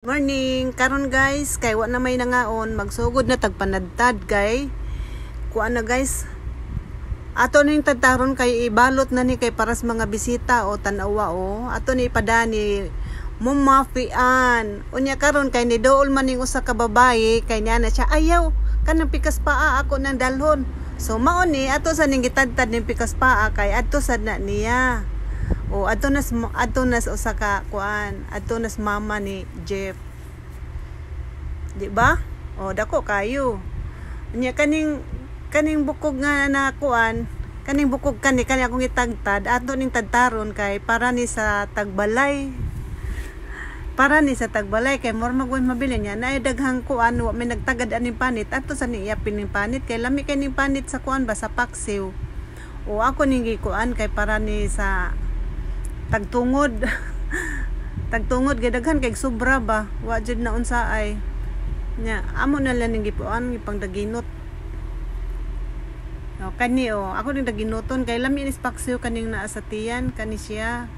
Morning karon guys, kay wa na may nangaon, magsugod na tagpanadtad kay kuan na guys. Ato ning tadtaron kay ibalot na ni kay para sa mga bisita o tan-awa o. Ato ni ipadani mumafian. Unya karon kay ni dool man ning usa ka babaye kay niya na siya ayaw kanang pikas paa ako nang dalhon. So mao ni ato sa ning gitadtad ning pikas paa kay adto sad na niya. O adto nas usa ka kuan, adto nas mama ni Jeff. Di ba? O dako kayo. Unya kaning kaning bukog nga na kuan, kaning bukog kani kani akong gitagtad, ato ning tadtaron kay para ni sa tagbalay. Para ni sa tagbalay kay more magway mabili niya na daghang kuan, wa may nagtagad aning panit ato sa ni iyapin ning panit kay lami kay ning panit sa kuan ba sa paksiw. O ako ning gikuan kay para ni sa tagtungod. Tagtungod kay daghan kay sobra ba, wa jud na unsa ay. Nya amo na lang ning gipuan gipangdaginot. O kani o ako ning daginoton kay lami ni paksiw kaning naa sa tiyan kani siya.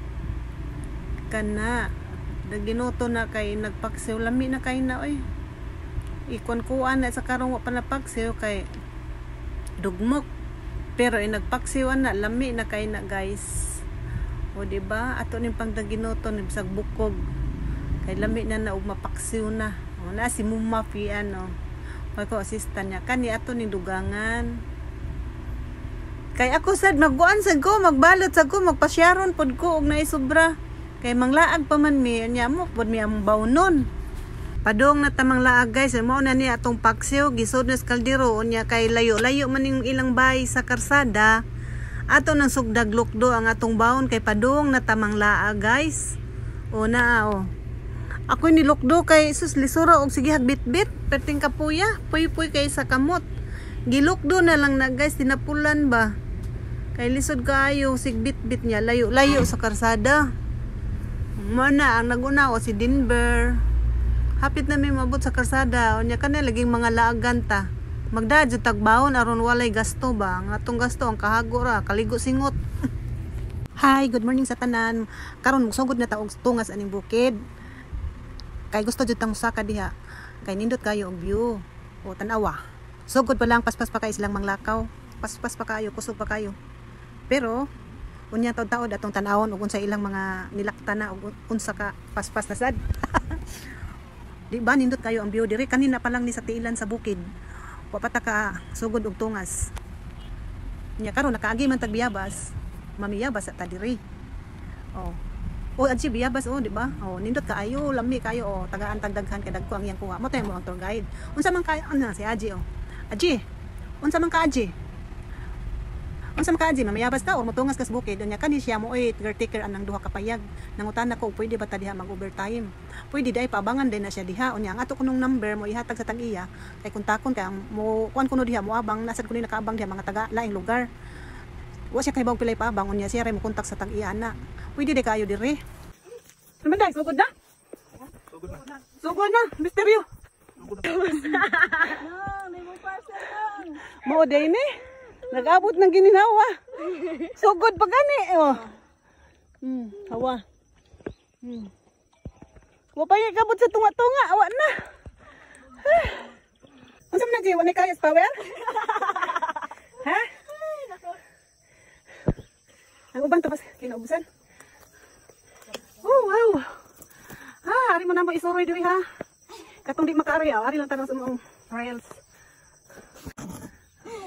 Kana daginoto na kay nagpaksiw lami na kay na oy. Ikon-kuan na sa karong wa pa napaksiw kay dugmok. Pero inagpaksiw na lami na kay na guys. O di ba? Ato ning pangdaginoton bisag bukog. Kay lami na na og mapaksiw na. O na si Muma Fian o. Pagko assistant niya kani ato ning dugangan. Kay ako sad magkuan sad ko, magbalot sad ko, magpasyaron pod ko og naay sobra. Kay manglaag pa man mi, nya mo pod mi among bawnon. Padong na tamang laag guys, mao na ni atong paksiw gisod na sa kaldero unya kay layo-layo man ning ilang bahay sa karsada. Ato nang sugdag lukdo ang atong baon kay padung na tamang laag guys. O na o. Ako ni lukdo kay sus lisura og sige hagbitbit perting kapuya, puy-puy kay sa kamot. Gilukdo na lang na guys, tinapulan ba. Kay lisod kaayo sigbitbit niya layo-layo sa karsada. Mao na ang naguna o si Denver. Hapit na may mabot sa karsada, unya kana laging mga laagan ta. Magdadyo tagbaon aron walay gasto ba. Ang atong gasto ang kahago ra, kaligo singot. Hi, good morning sa tanan. Karon mugsugod na ta og tungas aning bukid. Kay gusto jud tang saka diha. Kay nindot kayo og view. O tan-awa. Sugod pa lang, paspas pa kayo silang manglakaw. Paspas pa kayo, kusog pa kayo. Pero unya taud-taod atong tan-awon og unsa ilang mga nilakta na og unsa ka paspas na sad. Di ba nindot kayo ang view diri kanina pa lang ni sa tiilan sa bukid. Wa pa ta ka sugod og tungas. Nya karon nakaagi man tag biyabas, mamiyabas sa ta diri. Oh. O adsi biyabas oh, di ba? Oh, nindot kaayo, lami kayo oh, tagaan tagdaghan kay dagko ang iyang kuha. Mo tayo mo ang tour guide. Unsa man kay ano si Aji oh. Aji. Unsa man ka Aji? Unsa man ka Aji, mamayabas ka or motungas ka sa bukid? Unya kani siya mo oy caretaker anang duha ka payag. Nangutana ko pwede ba ta diha mag overtime? Pwede dai paabangan din na siya diha. Unya ang ato kunong number mo ihatag sa tag-iya kay kontakon kay ang mo kuan kuno diha mo abang nasad kuno nakaabang diha mga taga laing lugar. Wa siya kay bawg pilay paabang unya siya ray mo kontak sa tag-iya na. Pwede di kayo diri. Naman dai sugod na. Sugod na. Sugod na, misteryo. No, may mo parcel lang. Mao day ni. Nag-abot ng gininawa. Sugod pa gani oh. Hawa. Wa pa kabot sa tunga-tunga, awa na. Unsa man na Jay, wa na kaya sa power? Ha? Ang uban tapos kinaubusan. Oh, wow. Ha, ari mo na mo isuroy diri ha. Katong di makaari, ah, ari lang tanong sa mga rails.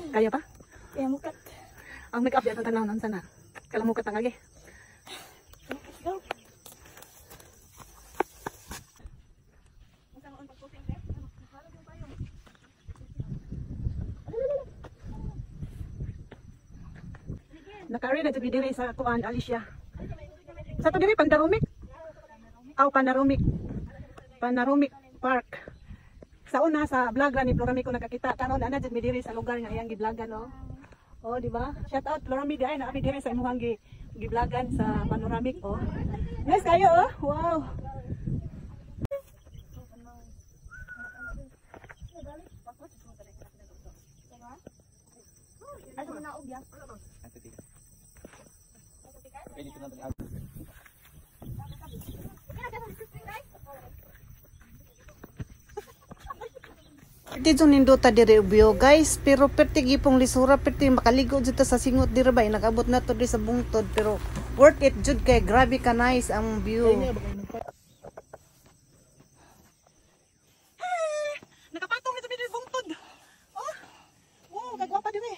Kaya pa? Kaya mukat. Ang make up di atong tanaw nun sana. Kalamukat ang agi. Let's go. Nakaari na jud diri sa kuan Alicia. Sa to diri Pandarumik. Aw Panoramic. Panoramic Park. Sa una sa vlog ra ni Florami ko nakakita karon ana jud mi diri sa lugar nga iyang giblagan oh. Oh, di ba? Shout out Florami di ay naa mi diri sa imong gi giblagan sa Panoramic oh. Nice kayo oh. Wow. Pwede ko na Dito nindota dire view, guys, pero perti gipong lisura, perti makaligo jud ta sa singot dire ba, nag-abot na to di sa bungtod, pero worth it jud kay grabe ka nice ang view. Nakapatong nito diri bungtod. Oh. Oh, kagwapa dire.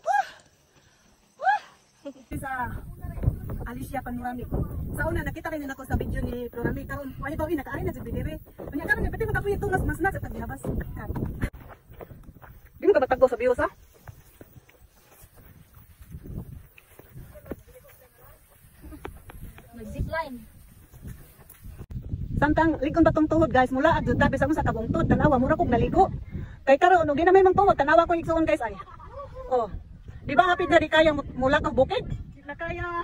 Ah. Ah. Sa Alicia Panoramic. Sa una nakita rin nako sa video ni Panoramic, karon wala ba nakaari na jud diri. Unya karon pwede makapuyo tungas mas na sa taghabas. Di mo ka matagbo sa views ha? Mag-zipline. Samtang ligon ba tong tuhod, guys, mula adto ta bisan sa kabungtod, tanawa mura kog naligo. Kay karon og di na may mang tuhod, tanawa ko igsuon, guys, ay. Oh. Di ba hapit na di kaya mula ka bukid? Di na kaya.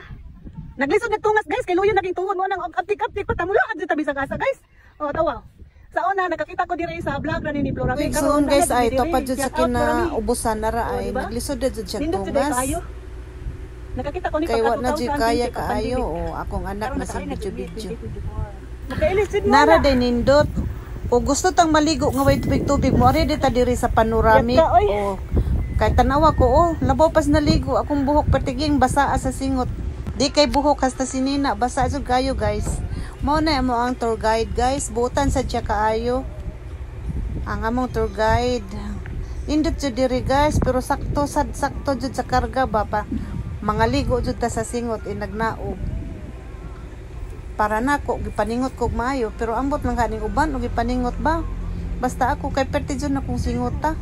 Naglisod nagtungas, guys, kay luyo naging tuhod mo nang abtik-abtik pa ta mula adto ta bisag asa, guys. Oh, tawa. Sa una nakakita ko diri sa vlog na ni Flora. May Igsoon, guys, ay to pa jud sa kinaubusan na ra Oh, ay diba? naglisod na jud siya Nindot jud tungas. kaayo. Nakakita ko ni Kay wa pagka na jud kaya 2020 kaayo pag-pandemic. O akong anak Karon na sa nakaari na video jud video. 2024. Makailis jud mo Nara na. day nindot. O gusto tang maligo nga way tubig-tubig mo ari di ta diri sa Panoramic. Yata, oy. O kay tanawa ko, oh, labaw pas naligo akong buhok patiging basa sa singot. Di kay buhok hasta sinina basa jud kayo, guys. Mao na mo ang tour guide, guys, buutan sa siya kaayo. Ang among tour guide. Nindot jud diri, guys, pero sakto sad, sakto jud sa karga ba pa. Mga ligo jud ta sa singot inagnaog. Para nako gipaningot kog maayo, pero ambot lang kaning uban og gipaningot ba. Basta ako kay perti jud na kong singot ta.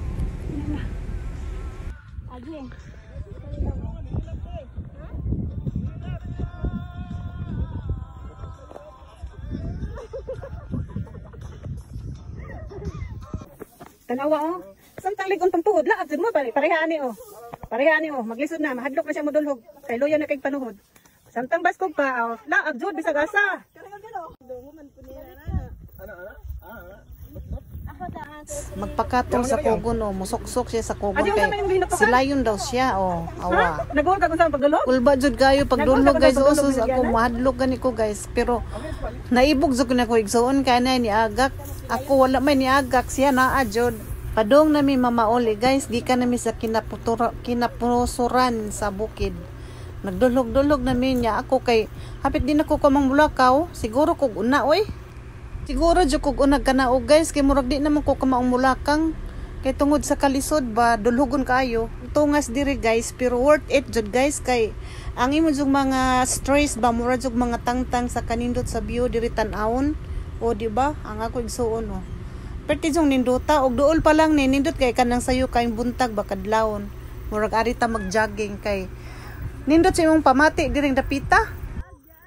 Agi. Tanawa oh. Samtang ligon pang tuhod, laab jud mo pare. Pareha ani oh. Pareha ani oh, maglisod na, mahadlok na siya modulhog. Kay luya na kay panuhod. Samtang baskog pa oh, laab jud bisag asa. Magpakatol sa kugon o musuksok siya sa kugon Adi, kay unsa man yung ginutukan? silayon daw siya o awa. Ha? Naghuwag ka kung saan pagdulhog? Ulba jud kayo pagdulog, Nagulog guys, ka sa usos pagdulog, ako mahadlok gani ko, guys, pero naibog jud ko na ko igsuon kay na ni agak ako, wala may ni agak siya naa jud. Padong nami mamauli, guys, gikan nami sa kinaputura, kinapusuran sa bukid. Nagdulog-dulog nami niya ako kay hapit din ako kamang mulakaw, siguro kog una oy. Siguro jud kog unag kanaog, guys, kay murag di naman ko kamaong mulakang. Kay tungod sa kalisod ba, dulhugon kaayo. Tungas diri, guys, pero worth it jud, guys, kay ang imo jud mga stress ba mura jud mga tangtang sa kanindot sa view diri tan-awon. O di ba? Ang ako igsuon o. Perti jung nindota og duol pa lang ni nindot kay kanang sayo kay buntag ba kadlawon. Murag ari ta mag-jogging kay nindot sa imong pamati diring dapita.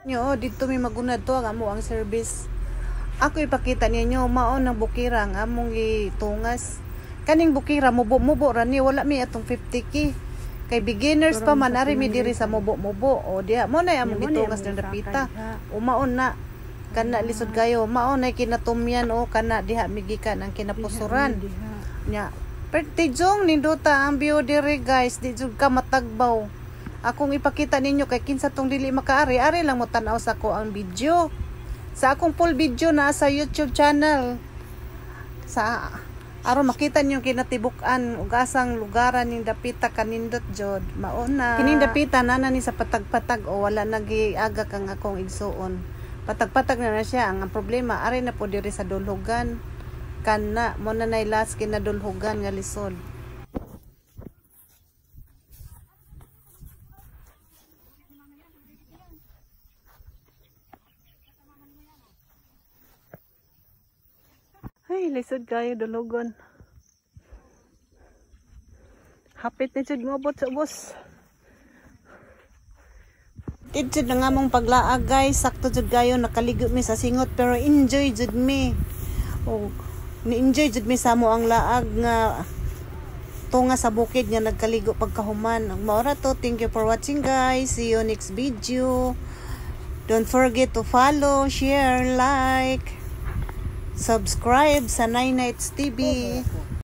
Nyo, oh, dito may magunad to ang amo ang service. Ako ipakita ninyo maon ang bukira ang among gitungas. Kaning bukira mubo-mubo ra ni, wala mi atong 50K. Kay beginners pa man ari mi diri sa mubo-mubo. O diha mo na among gitungas ng dapita. O maon na kana lisod kayo. Maon na kinatumyan o kana diha migikan ang kinapusuran. Nya pertijong nindota ang view diri, guys, di jud ka matagbaw. Akong ipakita ninyo kay kinsa tong dili makaari, ari lang mo tan-aw sa ko ang video. Sa akong full video na sa YouTube channel. Sa aron makita niyo kinatibuk-an ug asang lugaran ning dapita kanindot jud. Mauna. Kining dapita na ni sa patag-patag o wala nagiagak ang akong igsuon. Patag-patag na na siya. Ang problema ari na po diri sa dulhugan. Kana mo na nay last kinadulhugan nga lisod. Ay, lisod kayo dulugon. Hapit na jud moabot sa ubos. Did jud na nga mong paglaag, guys, sakto jud kayo nakaligo mi sa singot pero enjoy jud mi. O ni-enjoy jud mi sa mo ang laag nga tunga sa bukid nga nagkaligo pagkahuman. Ang maora to, thank you for watching, guys. See you next video. Don't forget to follow, share, like, subscribe sa Nine Nights TV.